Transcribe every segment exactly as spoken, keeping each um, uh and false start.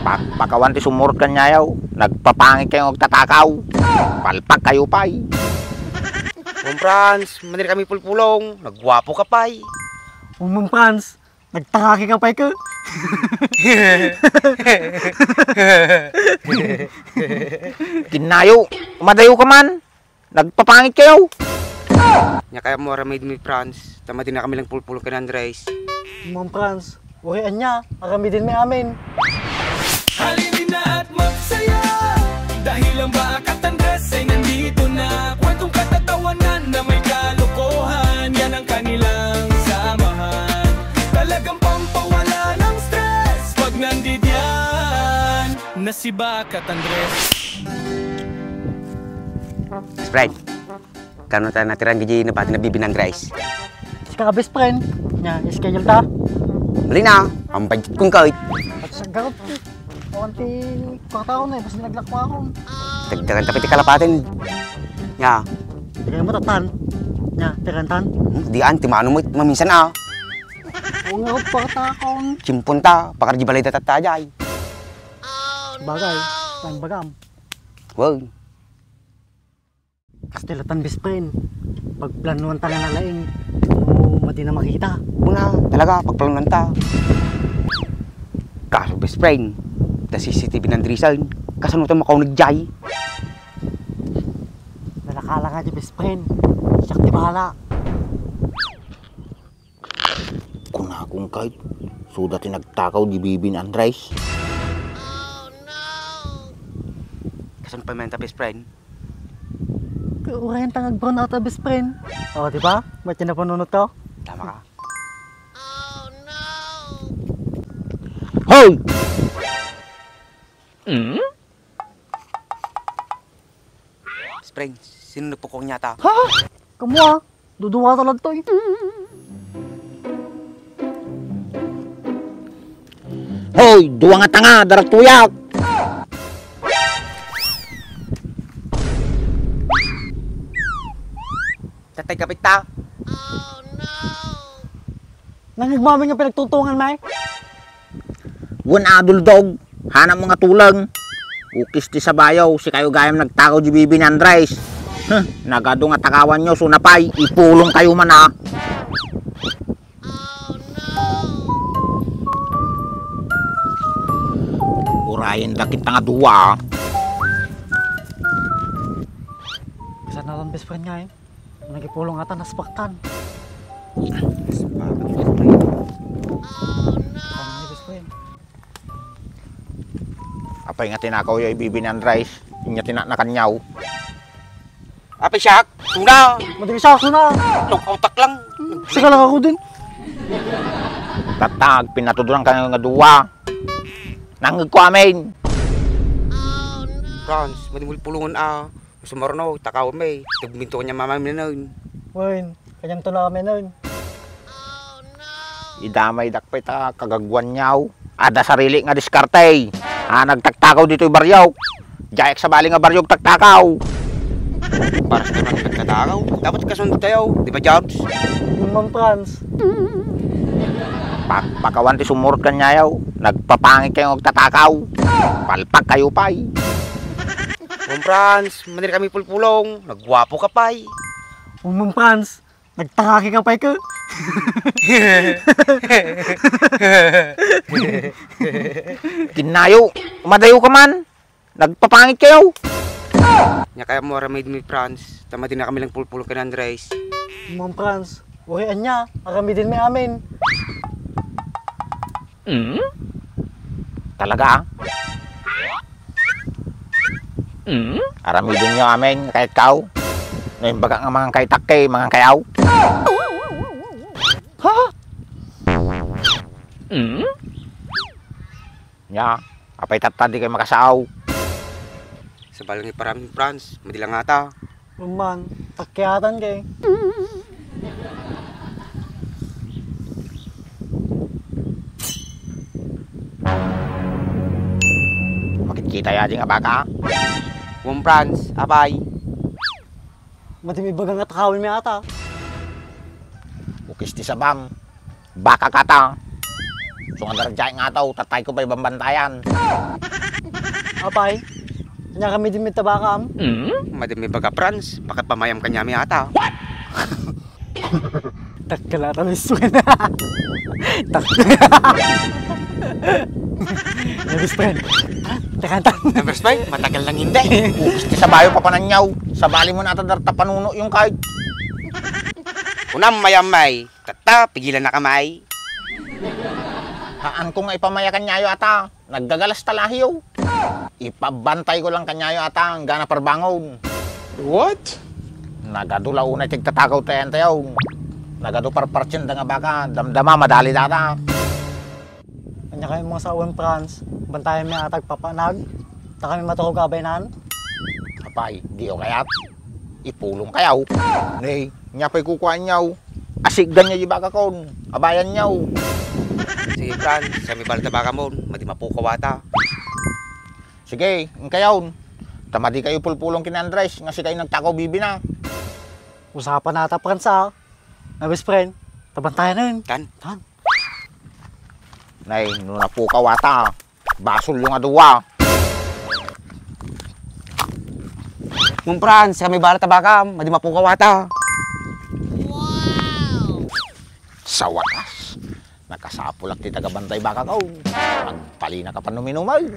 Pakpakawan ti sumurot kaniayo, nagpapangit kayo agtatakaw. Palpak kayo pay. Ma'am Franz, manir kami pulpulong, nagguapo ka pay. O Ma'am Franz, nagtangaki ka pay ke. Kinnayo, umadayo ka man. Nagpapangit kayo. Nia kayatmo aramidmi, Franz, ta madina kami lang pulpulong ken Andres. Ma'am Franz, uray ania, aramidenmi amin. Halina at magsaya, dahil ang Bakat Andres ay nandito na. Kwentong katatawanan na may kalokohan, yan ang kanilang samahan. Talagang pampawala ng stress pag nandidiyan na si Bakat Andres. Best friend, kano ta natiran gaji nabati na Bibi Andres? Sika, best friend. Nia, schedule ta. Malina, ang budget kong kawit. At sa garot ko. Awan ti kwarta ko na, basta naglakwakon. Dagdagan ta pay ti kalapaten. Nia. Dagdagan mo tatan. Nia, tirantan. Hmm, dian, ti mano mo, maminsan a. Oo nga, kwarta ko. Simpon ta, pakar di balay da tatta jay. Bagay, ang bagam. Wow. Kasta latan, best friend. Pagplanuan ta nga nalaing, no, madina makita. Una, talaga, pagplanuan ta. Kaso, best friend, da C C T V ni Andresan, kasano ta makauneg jay? Nalakala nga di, best friend. Siak ti bahala. Kunakon kay, suda ti nagtakaw di Bibi ni Andres. Kasano pay man ta, best friend? Urayan ta nga agbrown out a, best friend. O, di ba? May tinapanunot ka? Tama ka. Hoy! Mm? Best friend, sino nagpukong niya ta? Ha? Kamu, ah? Duduwa ta lang to, eh. Hoy, duwa nga tanga, daratuyak! Tatay kapit ta. Nangigmaming nga pinagtutungan, may? Wen a, Duldog, hanapmo nga tuleng. Ukis ti sabayo, sikayo gayam nagtakaw di Bibi ni Andres. Huh, nagadu nga takawanyo, suna pay, ipulong kayo man, ah. Urayen da kita nga dua, ah. Kasano ang best friend nga, eh? Nagipulong ata, naspakan. Naspakan, best friend. Ano, best friend? Apay nga tinakaw yo, Bibi ni Andres. Inya tinaknakan yaw. Apay siak? Suna! Madali siya, suna! Nagkautak lang. Sika lang ako din. Tatag, pinatuduran ka nga dua. Nangeg ko amin. Franz, madimul pulungan a. Gusto mo rin, oh, takaw mi. Tagminto kanya mama mi nun. Wen, kanyang tula kami nun. Idamay dakpay ta kagaguan niyaw. Ada sarili nga diskarte. Ah, nagtaktakaw ditoy baryo. Diak sabali nga baryo agtaktakaw. Para sa kanang nagtatakaw. Dapat kasunod tayo, di ba, Jobs? Ma'am Franz. Pakpakawan ti sumurot kaniayo. Nagpapangit kayo agtatakaw. Palpak kayo pay. Ma'am Franz, manir kami pulpulong. Nagguapo ka pay. Ma'am Franz, nagtangaki ka pay ka. Kinnayo, umadayo ka man. Nagpapangit kayo. Nia kayatmo aramidmi, Franz, ta madina kami lang pulpulong ken Andres. Ma'am Franz, uray ania, aramidenmi amin. Mm? Talaga, ah? Mm? Aramidenyo amin, kayatkaw. No, imbaga nga mangan kay takke, mangan kayaw. Ha? Mm? Nia, apay tatta di kayo makasaaw? Sabali nga iparamin, Franz, madila ngata. Umman, takke atan kay. Makitkita ya di nga baka? Ma'am Franz, apay. Madi mi ibaga nga takawin mi ata. Ukis ti sabam. Baka kata. So nga dardiay nga ataw, tatay ko pay bambantayan. Apay, ania kami din may tabakam? Madi mi baga, Franz, bakit pamayam kaniami ata? Dakkel ata, best friend. Dakkel. My best friend. Ha? Teka, ta- My best friend, matagal nang hindi. Ubus ti sabayo papananyaw. Sabali mo na ata darta panuno yung kahit. Kunam, mayam, may. Tatta, pigilan na ka, may. Haan ko nga ipamayakan niyayo ata. Naggagalas talahiyo. Ipabantay ko lang kaniayo ata, anggana parbangon. What? Nagadu la unay ti agtatagaw tayo, tayo. Nagadu parpartien da nga baka, damdama, madali data. Ania kami mga sawan, Franz? Bantayan mi atag papanag. Ta kami maturog abay nan. Apay, di o kayat? Ipulong kayaw. Nay, nia pay kukuan yaw. Asigdan niya di baka kon. Abayan yaw. Sige, Franz, sa mi balta baka mon, madi mapukaw ata. Sige, inkayaw. Ta madi kayo pulpulong ken Andres, nga si kayo nagtakaw bibi na. Usapan nata, Franz, ah. My best friend, tabantayan nun. Kan? Kan? Nay, no napukaw ata. Basol yung aduwa. Mong Franz, kami bala tabakam, madi mapukaw ata. Sa wakas, nakasapulak ti tagabantay baka ko. Nagpalina ka pa numinumay.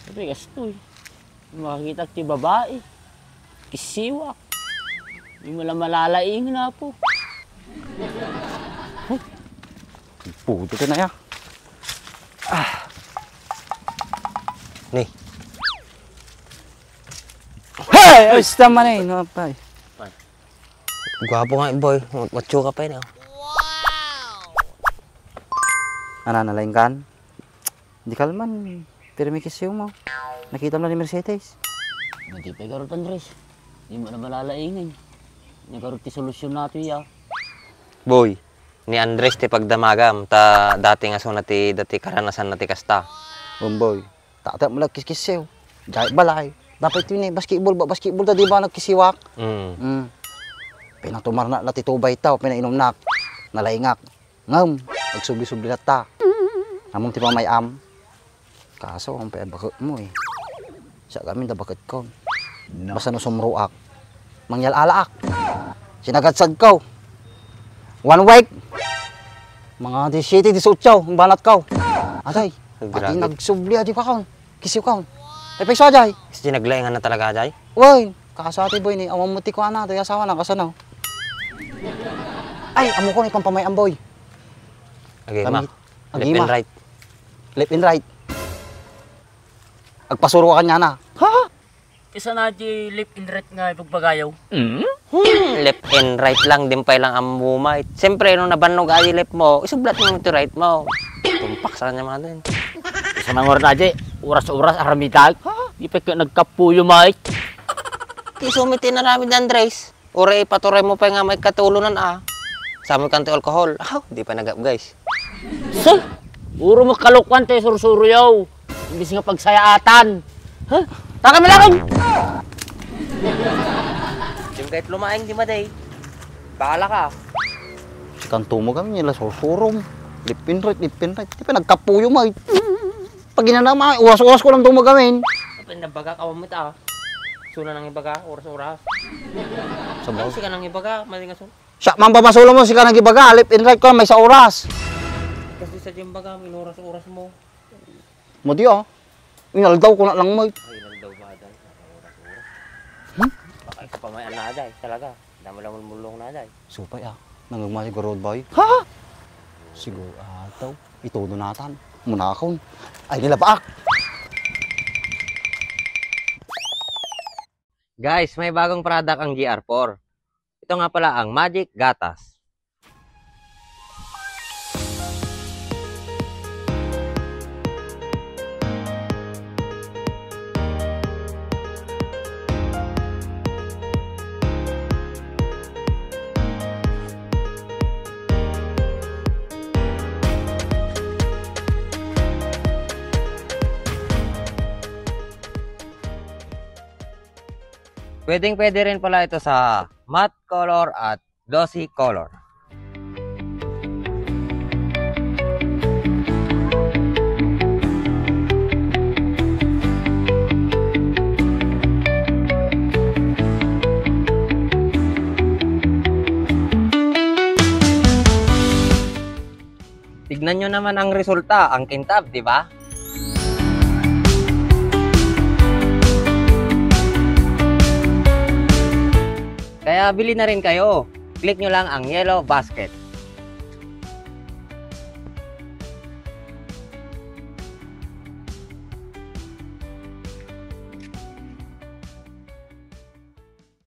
Sabi, gastoy. Makakita ti babae. Kisiwak. Di mo lang malalaing na po. Puto ka na ya. Ah. Ni. Hey! Basta man eh, no, pay. Gwapo nga, boy. Matsu ka pa yun, oh. Ana, nalaingkan? Di kalman, pirmi kisiw mo. Nakita mo na ni Mercedes. Madi pay garot, Andres. Di mo na malalaingin. Nagarot ti solusyon nato iya. Boy, ni Andres ti pagdamagam, ta dati nga suna ti, dati karanasan na ti kasta. Bomboy, tata mo nagkiskisiw. Jay balay. Dapat yun eh, basketball ba? Basketball ta di ba nagkisiwak? Mm. Mm. Pinatumarnak na ti tubay tao, pinainumnak. Nalaingak. Ngem, agsubli-subli latta. Among ti pamay-am. Kaso, ang pay baket mo eh. Siya kami da baket ko. No. Basta no sumruak. Mangyal-alaak. Sinagadsag ko. One week. Mga disisiete, disotso, ang banat ko. Atay, Ay, ati grabe. Nagsubli, adi pa ko. Kisiw ka. Ay, pagso, ajay. Kasi naglaingan na talaga, ajay? Uy, kaso ate boy ni, awan mo ti kuana, ti asawa na, kasano? Ay, amo ko ni pampamay amboy. Agay, ma. Kami, agay, ma. Left and right. Left and right. Agpasuro ka niya na. Ha? Isa na di left and right nga ipagbagayaw. Hmm, left and right lang, di pay lang ammo, mate. Siyempre, nung nabannog adi left mo, isublat mo ti right mo. Tumpak sa kanya, mga din. Sa mga oras na, Jay, oras-oras, aramidad. Ha? Di pa ka nagkapuyo, mate. Kiso mi tinaramid, Andres. Uray, paturay mo pa nga may katulonan, ah. Sa mo kanto alcohol. Aw, di pa nagap, guys. Sus! Uro mo kalokwan tayo, sursuro yaw. Imbis nga pagsayaatan. Ha? Taka mo lang! Yung kahit lumaing di maday. Bahala ka. Si kanto mo kami nila sursurom. Lipin right, lipin right. Di pa nagkapuyo mo eh. Pag inanama, oras-oras ko lang tumagamin. Pag nabaga, kawan mo ta. Suna nang ibaga, oras-oras. Sabaw. Ay, sika nang ibaga, mali nga sun- Siya man pamasulo mo, sika nang ibaga, left and right ko, may sa oras. Kasi sa diyang baga, may oras-oras mo. Mo di, oh. Inaldaw ko na lang, mate. Ay, inaldaw ba, day? Oras-oras. Hmm? Baka isa pa may anada, eh, talaga. Damo lang mulmulong na, day. Supay, ah. Nangagmasi garod, bay. Ha? Siguro, ah, taw. Ito, dunatan. Munakon. Ay, nilabaak. Guys, may bagong product ang G R four. Ito nga pala ang Magic Gatas. Pwedeng-pwede rin pala ito sa Matte color at glossy color. Tignan nyo naman ang resulta, ang kintab, di ba? Kaya bili na rin kayo. Click nyo lang ang yellow basket.